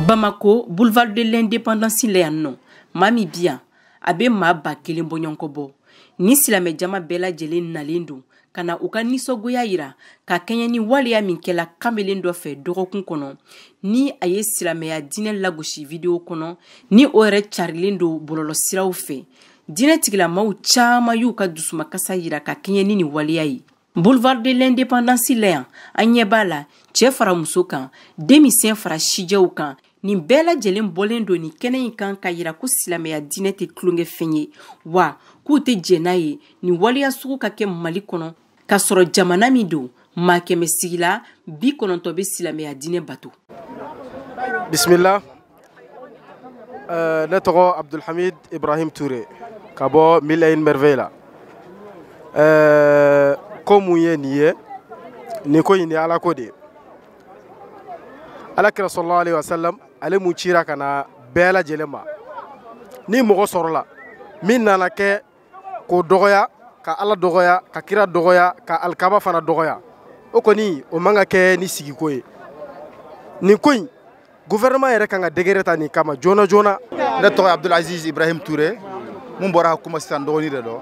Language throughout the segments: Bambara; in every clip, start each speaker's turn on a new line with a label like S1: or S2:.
S1: Bamako, boulevard de l'Indépendance la yan nɔ, maa min bi yan, a bɛ maa 1000 bɔɲɔgɔnko bɔ. Ni silamɛjama bɛɛ lajɛlen nalen don ka na u ka nisɔngoya yira ka kɛɲɛ ni waleya min kɛla kamalen dɔ fɛ dɔgɔkun kɔnɔ, ni a ye silamɛya diinɛ lagosi video kɔnɔ, ni o yɛrɛ carilen don bɔlɔlɔsiraw fɛ. Diinɛ tigilamaw caman y'u ka dusumakasa yira ka kɛɲɛ ni nin waleya ye. Boulevard de l'Indépendance la yan, an ɲɛ b'a la, cɛ fara muso kan, denmisɛn fara sijɛw kan, nin bɛɛ lajɛlen bɔlen don nin kɛnɛ in kan ka yira ko silamɛya diinɛ tɛ tulonkɛfɛn ye, wa k'u tɛ jɛn n'a ye nin waleya sugu ka kɛ Mali kɔnɔ, k'a sɔrɔ jamana min don, maa 100 sigila 90 bɛ silamɛya diinɛ bato.
S2: Bismillah. Ne tɔgɔ Abdulhamid Ibrahim Touré ka bɔ Mille et une merveilles la. Ko mun ye nin ye, nin ko in ye Ala ko de ye. Ala kira sallallahu alaihi wasallam, ale mun cira ka na bɛɛ lajɛlen ma. Ni mɔgɔ sɔrɔla min nana kɛ k'o dɔgɔya, ka Ala dɔgɔya, ka kira dɔgɔya, ka alikaba fana dɔgɔya, o kɔni o man ka kɛ ni sigiko ye. Nin ko in, gouvernement yɛrɛ kan ka degré ta nin kama joona joona.
S3: Ne tɔgɔ ye Abdulaziz Ibrahim Touré, mun bɔra kuma sisan dɔgɔnin de dɔn.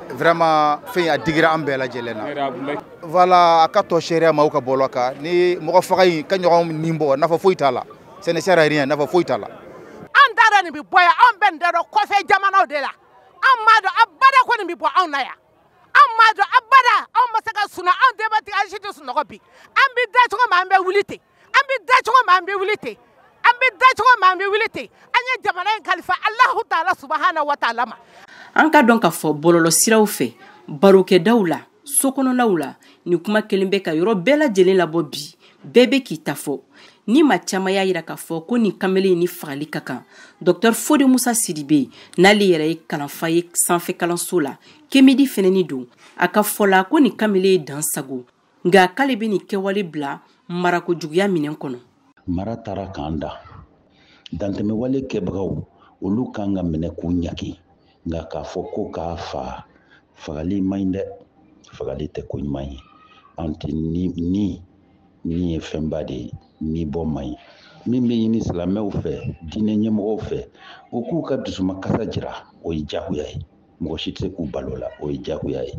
S3: Vraiment fɛn a digira an bɛɛ lajɛlen na. Voilà, a ka tɔ seereya maaw ka bɔlɔ kan ni mɔgɔ faga in ka ɲɔgɔn nin bɔ, nafa foyi t'a la. Ça ne sert à rien, nafa foyi t'a la.
S4: An t'a dɔn nin bɛ bɔ yan, anw bɛ nin dɔn kɔfɛ jamanaw de la. An m'a dɔn abada ko nin bɛ bɔ anw na yan. An m'a dɔn abada, anw ma se ka sunɔgɔ, anw denbatigi an si tɛ sunɔgɔ bi. An bɛ da cogo min an bɛ wuli ten. An bɛ da cogo min an bɛ wuli ten. An bɛ da cogo min an bɛ wuli ten. An ye jamana in kalifa Alahu taala subahana wa taala ma.
S1: An ka dɔn k'a fɔ bɔlɔlɔsiraw fɛ, barokɛdaw la, sokɔnɔnaw la, nin kuma kelen bɛ ka yɔrɔ bɛɛ lajɛlen labɔ bi, bɛɛ bɛ k'i ta fɔ. Ni maa caman y'a yira k'a fɔ ko nin kamalen in ni fagali ka kan. Docteur Fode Musa Sidibe, n'ale yɛrɛ ye kalanfa ye sanfɛ kalanso la, Kemidi fɛnɛni don, a ka fɔ la ko nin kamalen ye dan sago, nka k'ale bɛ nin kɛwale bila marako juguya minɛn kɔnɔ.
S5: Mara taara k'an da. Dantɛmɛwale kɛbagaw, olu kan ka minɛ k'u ɲaki. Nka k'a fɔ ko k'a fa, fagali man ɲi dɛ. Fagali tɛ ko ɲuman ye. An tɛ ni, ni, ni ye fɛnba de ye, ni bɔ man ɲi. Min bɛ ɲini silamɛw fɛ, diinɛ ɲɛmɔgɔw fɛ, u k'u ka dusumakasa jira, o ye diyagoya ye. Mɔgɔ si tɛ se k'u balo la, o ye diyagoya ye.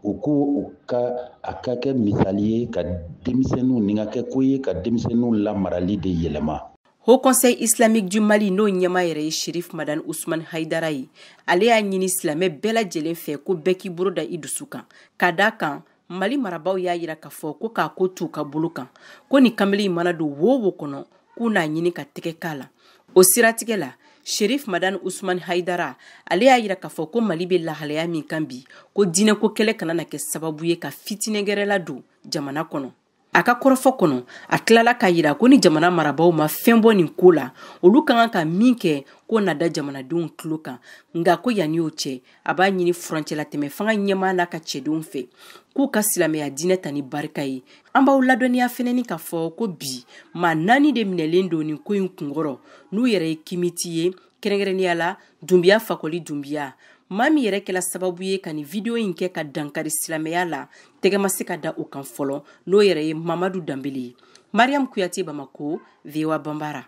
S5: U ko u ka a ka kɛ misali ye ka denmisɛnninw, nin ka kɛ ko ye ka denmisɛnninw lamarali de yɛlɛma.
S1: Haut Conseil islamique du Mali n'o ɲɛmaa yɛrɛ ye Chérif Madani Ousmane Haidara ye, ale y'a ɲini silamɛ bɛɛ lajɛlen fɛ ko bɛɛ k'i bolo da i dusu kan, ka d'a kan Mali marabaaw y'a yira k'a fɔ ko k'a ko t'u ka bolo kan, ko nin kamalen in mana don wo wo kɔnɔ k'u n'a ɲini ka tɛgɛ k'a la. O siratigɛ la, Chérif Madani Ousmane Haidara, ale y'a yira k'a fɔ ko Mali bɛ lahalaya min kan bi, ko diinɛko kɛlɛ kana na kɛ sababu ye ka fitinɛ gɛrɛ ladon jamana kɔnɔ. A ka kɔrɔfɔ kɔnɔ, a tilala k'a yira ko ni jamana marabaaw ma fɛn bɔ nin ko la, olu ka kan ka min kɛ k'o na da jamanadenw tulo kan. Nka ko yanni o cɛ, a b'a ɲini furancɛlatɛmɛ fanga ɲɛmaa n'a ka cɛdenw fɛ k'u ka silamɛya diinɛ ta ni barika ye. An b'aw ladɔnniya fɛnɛni k'a fɔ ko bi maa 4 de minɛlen don nin ko in kunkɔrɔ, n'u yɛrɛ ye kimiti ye, kɛrɛnkɛrɛnnenya la Dunbiya Fakoli Dunbiya. Maa min yɛrɛ kɛla sababu ye ka nin video in kɛ ka dankari silamɛya la, tɛgɛ ma se ka da o kan fɔlɔ, n'o yɛrɛ ye Mamadu Danbele ye. Mariam Kuyate, Bamako, VOA Bambara.